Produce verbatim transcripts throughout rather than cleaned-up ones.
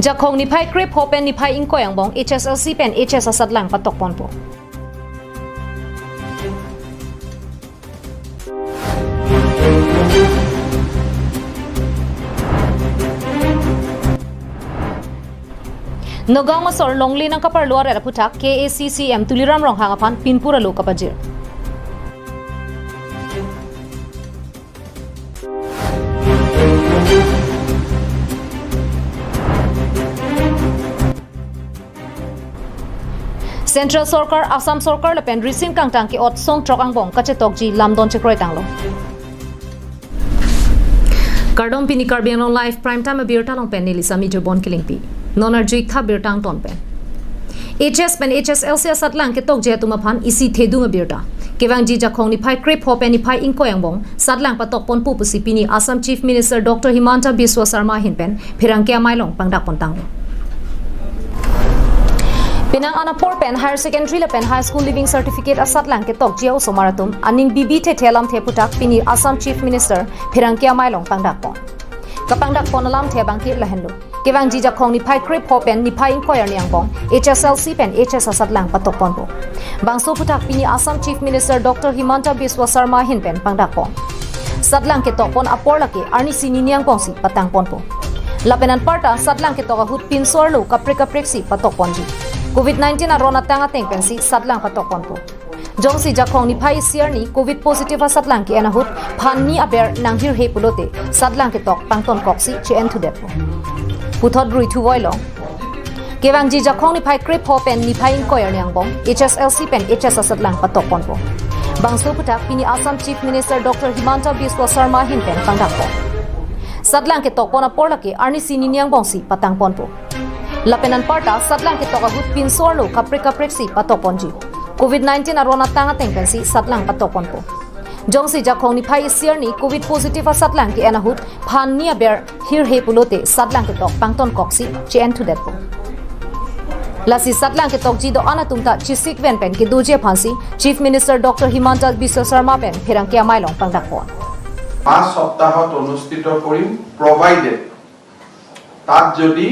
Jakhong niphai krepho pen niphai ingkoi angbong H S L C pen H S asatlang patokponpo. Nagaon asor longle nangkaparlo aret aphuthak K A C C M Tuliram Ronghang aphan pinpur alo kapajir. Central Sorkar, Assam Sorkar lapen risim kangtang ke-ot songthrok angbong kachetokji lamdon chekroitanglo. Kardom, pini Karbi Anglong Live Prime Time abirta along pen neli Sami Durbon Killingpi. Non arju-ik tha birta angton pen. H S pen H S L C asatlang ketokji atum aphan isi thedung abirta. Kevangji Jakhong niphai krepho pen niphai ingkoi angbong satlang patokponpo pusi pini Assam Chief Minister Doctor Himanta Biswa Sarma ahin pen pherangke amei along pangdakpontanglo. Penang an apor pen Higher Secondary lapen High School Leaving Certificate asatlang ketokji a-osomar atum aning bibi thethe alamthe aphuthak pini Assam Chief Minister pherangke amei along pangdakpon. Kapangdakpon alamthe abangke lahenlo. Kevangji Jakhong niphai krepho pen niphai ingkoi arni angbong H S L C pen H S asatlang patokponpo. Bangso aphuthak pini Assam Chief Minister Doctor Himanta Biswa Sarma ahin pen pangdakpon. Satlang ketokpon apor lake arnisi nini angbongsi patangponpo. Lapen anparta satlang ketok ahut pinso arlo kaprek kapreksi patokponji. Covid nineteen aron atang ateng pensi satlang patokponpo. Jongsi Jakhong niphai isi arni Covid positive asatlang ke-en ahut phan ni aber nanghirhe pulote satlang ketok pangtonkoksi che-en thudetpo. Puthot rui thuvoilo. Kevangji Jakhong niphai krepho pen niphai ingkoi arni angbong H S L C pen H S asatlang patokponpo. Bangso aphuthak pini Assam Chief Minister Doctor Himanta Biswa Sarma ahin pen pangdakpon. Satlang ketokpon apor lake arnisi nini angbongsi patangponpo. Lapen anparta satlang ketok ahut pinso arlo kaprek kapreksi patokponji. Covid nineteen aron atang ateng pensi satlang patokponpo. Jongsi Jakhong niphai isi arni Covid positive asatlang ke-en ahut phan ni aber hirhe pulote satlang ketok pangtonkoksi che-en thudetpo. Lasi satlang ketokji do-an atum ta chesik ven pen kedoji aphansi Chief Minister Doctor Himanta Biswa Sarma pen pherangke amei along pangdakpon. পাঁচ সপ্তাহত অনুষ্ঠিত কৰিম, provided তাত যদি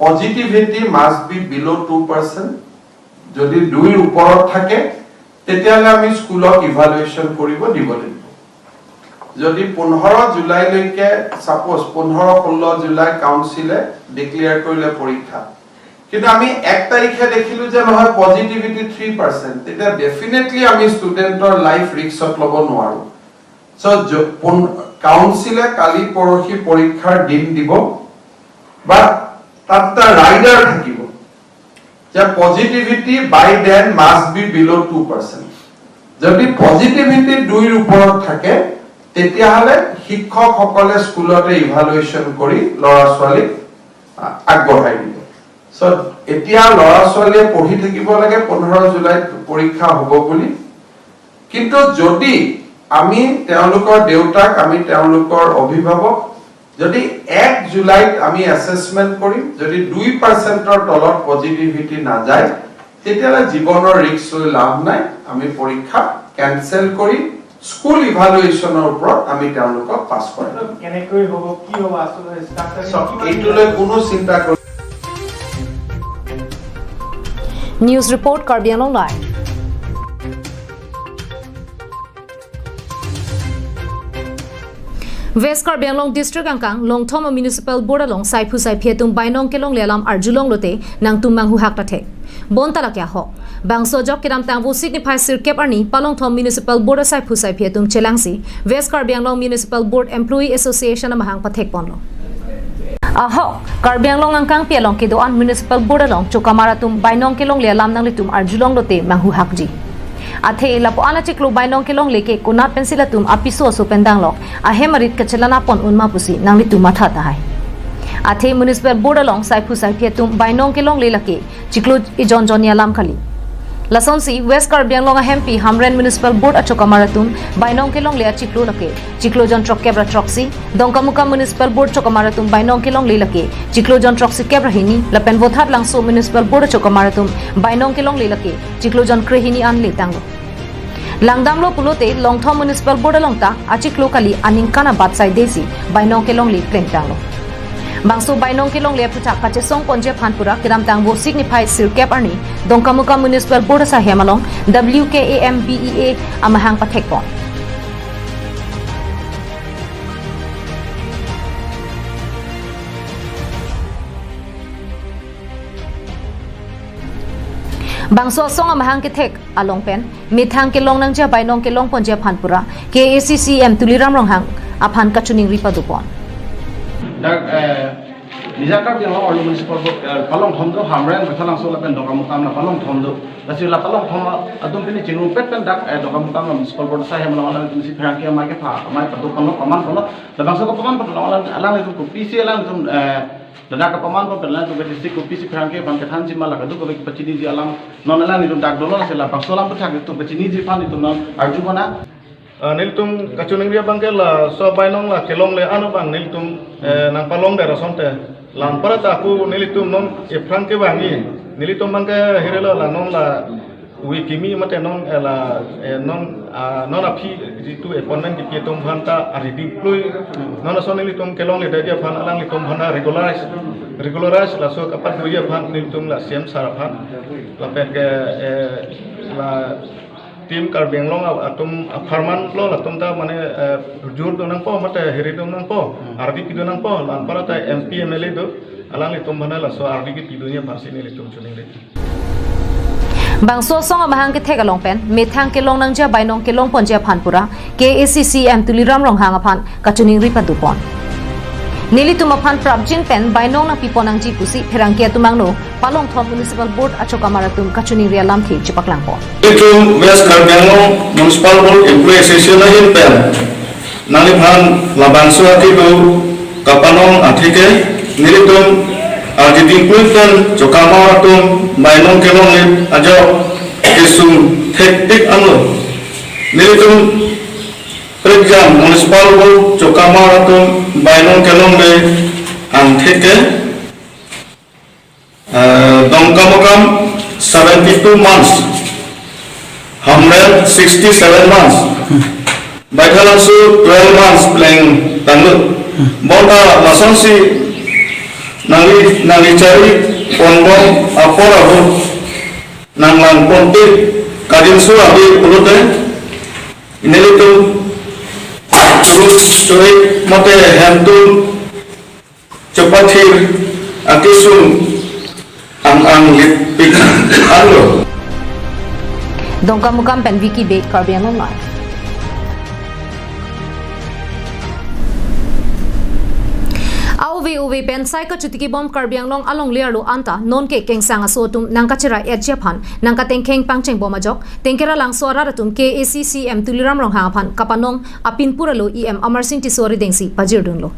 positivity must be below' two percent, যদি দুইৰ ওপৰত থাকে, তেতিয়াহ'লে আমি স্কুলক ইভালুৱেশ্যন কৰিব দিব লাগিব। যদি পোন্ধৰ জুলাইলৈকে, ছাপ'জ পোন্ধৰ ষোল্ল জুলাই কাউন্সিলে ডিক্লেয়াৰ কৰিলে পৰীক্ষা, কিন্তু আমি এক তাৰিখে দেখিলো যে নহয়, পজিটিভিটি থ্ৰী পাৰ্চেণ্ট, তেতিয়া ডেফিনেটলি আমি ষ্টুডেণ্টৰ লাইফ ৰিস্কত ল'ব নোৱাৰো। চ' কাউন্সিলে কালি পৰহি পৰীক্ষাৰ দিন দিব, বা তাত এটা ৰাইডাৰ থাকিব যে positivity by then must be below' two percent. যদি পজিটিভিটি দুইৰ ওপৰত থাকে, তেতিয়াহ'লে শিক্ষকসকলে স্কুলতে ইভালুৱেশ্যন কৰি ল'ৰা ছোৱালীক, আ, আগবঢ়াই দিব। চ' এতিয়া ল'ৰা ছোৱালীয়ে পঢ়ি থাকিব লাগে পোন্ধৰ জুলাইত পৰীক্ষা হ'ব বুলি। কিন্তু যদি আমি তেওঁলোকৰ দেউতাক, আমি তেওঁলোকৰ অভিভাৱক, যদি এক জুলাইত আমি এছেচমেণ্ট কৰিম, যদি দুই পাৰ্চেণ্টৰ তলত পজিটিভিটি নাযায়, তেতিয়াহ'লে জীৱনৰ ৰিস্ক লৈ লাভ নাই। আমি পৰীক্ষা কেঞ্চেল কৰি স্কুল ইভালুৱেশ্যনৰ ওপৰত আমি তেওঁলোকক পাছ কৰাই দিম। কেনেকৈ হ'ব, কি হ'ব, আচলতে ষ্ট্ৰাকচাৰ চাওক, কি হ'ব? এইটো লৈ কোনো চিন্তা কৰি News report, Karbi Anglong Live. West Karbi Anglong District angkang Longthom Municipal Board along saiphu saiphi atum bainong kelongle alam arjulonglote nangtum manghuhak ta thek. Bonta lake ahok. Bangso ajok kedamtang Vosik niphai sirkep arni pa Longthom Municipal Board asaiphu saiphi atum chelangsi West Karbi Anglong Municipal Board Employee Association amahang pathekponlo. Ahok, Karbi Anglong angkangpi along kedo-an Municipal Board along chokamar atum bainong kelongle alam nanglitum arjulonglote manghuhakji. Athe lapu-an achiklo bainong kelongle ke konat pensi latum apiso aso pen danglok, ahem arit kachelanapon unma pusi nanglitum matha tahai. Athe Municipal Board along saiphu saiphi atum bainong kelongle lake chiklo ejon jonni alam kali. Lasonsi West Karbi Anglong ahempi Hamren Municipal Board achokamar atum bainong kelongle achiklo lake chiklo jon throkkep ra throksi, Dongkamukam Municipal Board chokamar atum bainong kelongle lake chiklo jon throksikep ra hini, lapen Vothatlangso Municipal Board chokamar atum bainong kelongle lake chiklo jon krehini an letanglo. Langdamlo pulote Longthom Municipal Board along ta achiklo kali aningkan abat saidesi bainong kelongle plengtanglo. Bangso bainong kelongle aphuthak kachesong ponji aphan pura kedamtang Vosik niphai sirkep arni Dongkamukam Municipal Board asahem along W K A M B E A amahang pathekpon. Bangso asong amahang kethek along pen methang kelong nangji abainong kelong ponji aphan pura K A A C C E M Tuliram Ronghang aphan kachiningri padopon. Dak, eh, Nijang Karbi Anglong arlo Municipal Board, eh, palongthom do, Hamren, Baithalangso lapen Dongkamukam la palongthom do. Lasi la palongthom atum pini chingrumpet pen dak, eh, Dongkamukam la Municipal Board asahem along alanglitum si pherangke amei kepha, amei padopon lo, pamanpon lo. Labangso kapamanpon lo alang, alanglitum kopisi alanglitum, eh, ladak kapamanpon pen alanglitum ke district kopisi pherangke aphan kethanji ma la kadokave kepachiniji alam non alanglitum dak dolo, lasi labangso alam aphuthak itum kachiniji aphan itum non arjupon nang. Ah, nelitum kachiningri abang ke laso abainong la kelongle ano abang nelitum, eh, nangpalongdet asonte. La anparta ako nelitum non ephrang kevangji. Nelitum abang ke hirelo la non la wi kimi mate non, eh, la, eh, non, ah, non aphi jitu appointment kipi atum aphan ta ariding klui. Non ason nelitum kelongledetji aphan alanglitum aphan ta regularize, regularize laso kapatdoji aphan nelitum la C M sir aphan lapen ke, eh, la Team Karbi Anglong a-, atum apharman lo latum ta mane, eh, jur do nangpo mate hiri do nangpo, ardi pi do nangpo, la anparta M P M L A do, alanglitum aphan laso ardi kipi doji aphansi nelitum chiningri. Bangso asong amahang kethek along pen methang kelong nangji abainong kelong ponji aphan pura K A A C C E M Tuliram Ronghang aphan kachiningri padopon. Nelitum aphan prapjin pen bainong nangpipon nangji pusi pherangke atum angno palongthom Municipal Board achokamar atum kachiningri alamthe chepaklangpon. Nelitum West Karbi Anglong Municipal Board Employee Association ahin pen nangliphan labangso akedo kapanong atheke nelitum arjiding klui pen chokamar atum bainong kelongle ajok kesung thektik ano. Nelitum Prekjam Municipal Board chokamar atum bainong kelongle angtheke, eh, Dongkamukam seventy two months, Hamren sixty seven months, Baithalangso twelve months pleng tanglo. Bonta lasonsi nangli, nangli chari ponbom apor ahut nanglangponte kadinso abi pulote nelitum churu churi mate hemtum chepathir akesung ang ang lipik alo. Dongkamukam pen Vicky Bey, Karbi Anglong Live. Auve uve pen sai kachutikibom Karbi Anglong alongle arlo anta nonke kengsang aso atum nangkachera-etji aphan nangkatengkheng pangchengbom ajok Tengkeralangso arat atum K A A C C E M Tuliram Ronghang aphan kapanong apinpur alo E M Amarsing Tisso aridengsi pajirdunlo.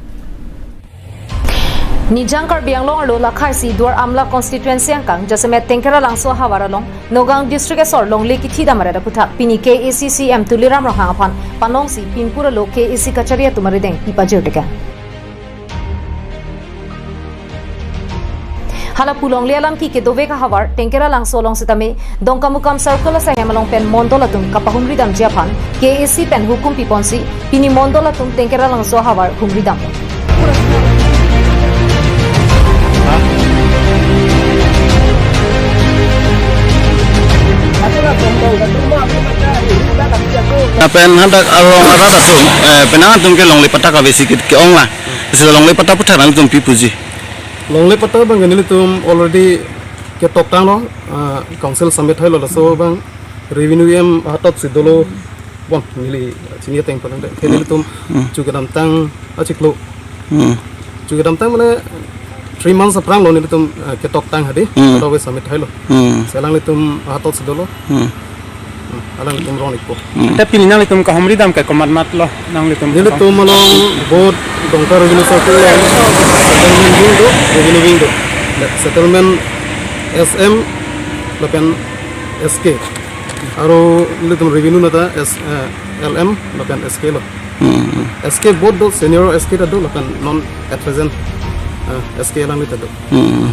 Nijang Karbi Anglong arlo lakhai isi Duar Amla constituency angkang jasemet Tengkeralangso ahavar along Nagaon district asor longle kithidam arat aphuthak pini K A A C C E M Tuliram Ronghang aphan panongsi pinpur alo K A A C kachari atum arideng pipajir tekang. Hala pu longle alam ke kedovek ahavar Tengkeralangso along setame Dongkamukam circle asahem along pen mondol atum kapahumridamji aphan K A A C pen hukum piponsi pini mondol atum Tengkeralangso ahavar humridam. Lapen hadak along arat atum, eh, penang atum ke longle patta kavesi ke, ke-ong la. Sila longle patta aphuthak nangtum pi puji? Longle patta abang nelitum already ketoktanglo, ah, council submit thailo laso abang revenue E M ahatot si dolo bon neli chini ateng palang de. Ke nelitum Hmm. chu kedamtang achiklo. Hmm. Chu kedamtang mane three months aphranglo nelitum, ah, ketoktang hadi. Hmm. Ato ke submit thailo. Hmm. Selang nelitum ahatot si dolo. Hmm. Hmm, alanglitum rong-ikpo. Hmm. Te pini nanglitum kahumridam ke komat matlo nanglitum? Nelitum along both Dongka Revenue Circle along settlement wing do, revenue wing do. Settlement S M lapen S K. Aro nelitum revenue nata S, eh, L M lapen S K lo. Hmm. S K both do, senior S K ta do lapen non at present, eh, S K alangli ta do. Hmm.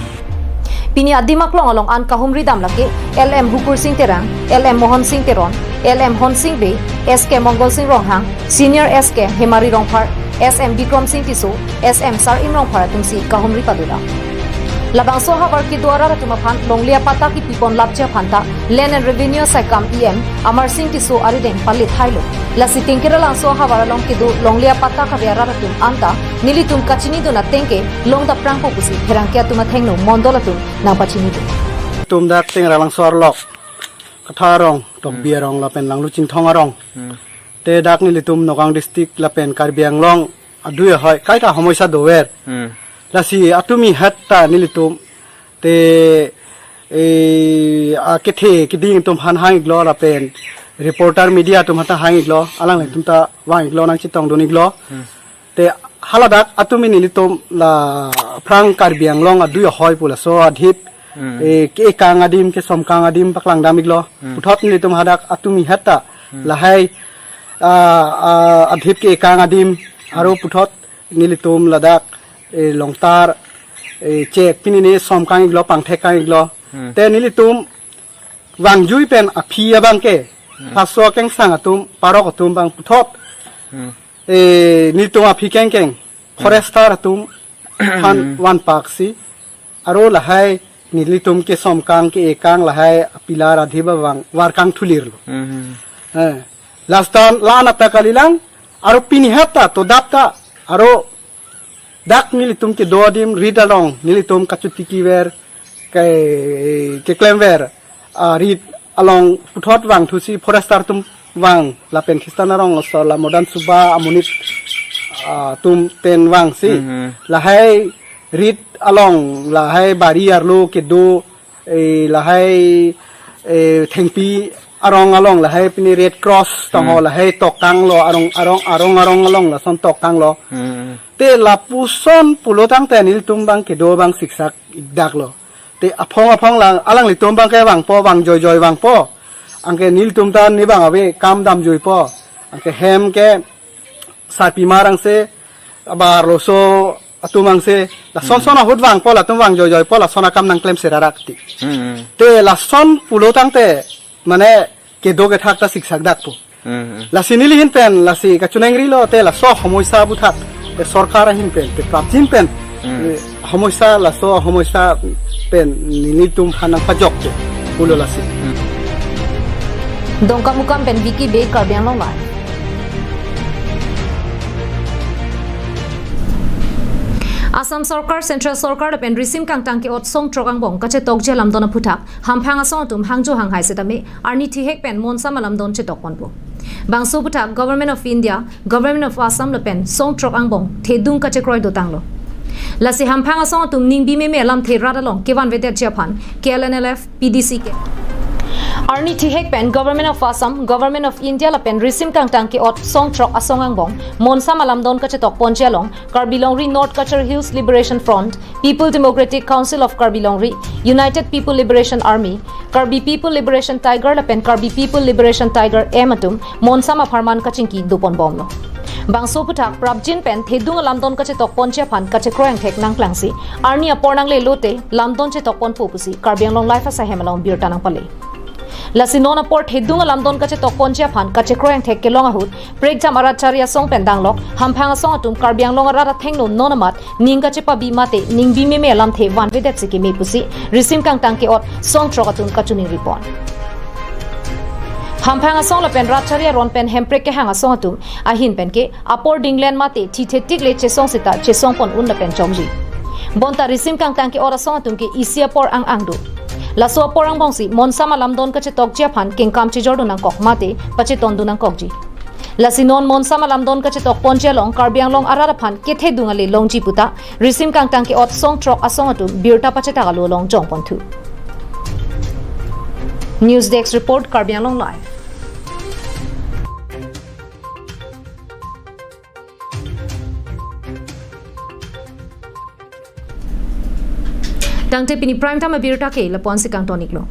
Pini adim aklong along an kahumridam lake L M Hukur Sing Terang, L M Mohon Sing Teron, L M Hon Sing Bey, S K Mongol Sing Ronghang, Senior S K Hemari Rongphar, S M Bikram Singh Tisso, S M Sarim Rongphar atumsi kahumri padolang. Labangso ahavar kedo arat atum aphan longle apatta kepipon lapji aphan ta Land and Revenue asaikam E M Amar Singh Tisso arideng palit hailo. Lasi Tingkir Langso ahavar along kedo longle apatta kave arat atum anta nelitum kachinidun ateng ke longdapprangpo pusi pherangke atum athengno mondol atum nangpachinidun. Tum dak Tingkir Langso arlok Kathar arong, Tokbi arong lapen Langluchingthong arong. Hmm. Te dak nelitum Nagaon district lapen Karbi Anglong adui ahoi kaita homosya dover. Hmm. Lasi atumi hatta nelitum te, e, akethe keding atum aphan hang-iklo lapen reporter media atum hatta hang-iklo, alanglitum ta vang-iklo, nangchetongdun-iklo. Hmm. Te haladak atumi nelitum la aphrang Karbi Anglong adui ahoi pu laso adhip, Hmm. e, ke-ekang adim, kesomkang adim paklangdam-iklo. Hmm. Puthot nelitum hadak atumi hatta Hmm. lahai, a, a, adhip ke-ekang adim, aro puthot nelitum ladak, e, longtar, e, chek pini ne somkang-iklo, pangthekkang-iklo. Hmm. Te nelitum vangjui pen aphi abang ke, Hmm. paso kengsang atum, parok atum abang puthot. Hmm. E, nelitum aphi kengkeng, Hmm. forester atum aphan Hmm. vanpaksi, aro lahai nelitum kesomkang ke-ekang lahai pillar adhip abang varkang thulirlo. Hmm. Eh, last time la-an ata kalilang, aro pini hatta todap ta, aro dak nelitum kedo adim rit along nelitum kachotiki ver, ke, keklemver, a, rit along puthot vangthusi forester atum vang lapen Khristan arong asor la Modan Suba amonit, a, atum pen vangsi. Mhm. Lahai rit along lahai bari arlo kedo, e, lahai, e, thengpi arong along lahai pini Red Cross tong ho Hmm. lahai tokanglo, arong, arong, arong, arong along lason tokanglo. Hmm. Te lapuson pulo tangte nelitum abang kedo abang siksak-ik daklo. Te aphong aphong lang, alanglitum abang ke vangpo, vang joijoi vangpo. Anke nelitum ta ne abang ave kam damjuipo. Anke hem ke sarpimar angse, abar loso atum angse, lason Hmm. son ahut vangpo, latum vang joijoipo, lason akam nangklemse rarak ti. Hmm. Te lason pulo tangte, mane kedo kethak ta siksak dakpo. Hmm. Lasi neli ahin pen, lasi kachuningrilo te laso homosya aputhak, te sorkar ahin pen, te prapjin pen, Hmm. e, homosya, laso homosya pen nelitum aphan nangpajokte pulo lasi. Hmm. Dongkamukam pen Vicky Bey, Karbi Anglong Live. Assam Sorkar, Central Sorkar lapen risim kangtang ke-ot song throk angbong kachetokji alamdon aputhak, hamphang asong atum hangjo hanghai setame arni thihek pen monsam alamdon chetokponpo. Bangso aputhak Government of India, Government of Assam lapen song throk angbong thedung kachekroi dotanglo. Lasi hamphang asong atum ningbi meme alamthe rat along kevanvedetji aphan K L N L F P D C ke. Arni thihek pen Government of Assam, Government of India lapen risim kangtang ke-ot song throk asong angbong monsam alamdon kachetokponji along Karbi Longri North Cachar Hills Liberation Front, People Democratic Council of Karbi Longri, United People Liberation Army, Karbi People Liberation Tiger lapen Karbi People Liberation Tiger M atum monsam apharman kachingki doponbomlo. Bangso aputhak prapjin pen thedung alamdon kachetokponji aphan kachekroi angthek nangklangsi, arni apor nangle lote lamdon chetokponpo pusi Karbi Anglong Live asahem along birta nangpale. Lasi non apor thedung alamdon kachetokponji aphan kachekroi angthek kelong ahut, prekjam arat chari asong pen danglok hamphang asong atum Karbi Anglong arat athengno non amat ning kachepabi mate ningbi meme alamthe vanvedetsi keme pusi risim kangtang ke-ot song throk atum kachuningripon. Hamphang asong lapen rat chari aron pen hemprek kehang asong atum ahin pen ke apor dinglen mate thithetik le chesong seta chesongpon un lapen chomji. Bonta risim kangtang ke-ot asong atum ke isi apor ang ang do. Laso apor angbongsi monsam alamdon kachetokji aphan kengkam chejordun nangkok mate pachetondun nangkokji. Lasi non monsam alamdon kachetokponji along Karbi Anglong arat aphan kethedung ale longji puta risim kangtang ke-ot song throk asong atum birta pachetak alo along jongponthu. News Desk Report, Karbi Anglong Live. Tangte pini Prime Time abirta ke lapu-ansi kangtoniklo.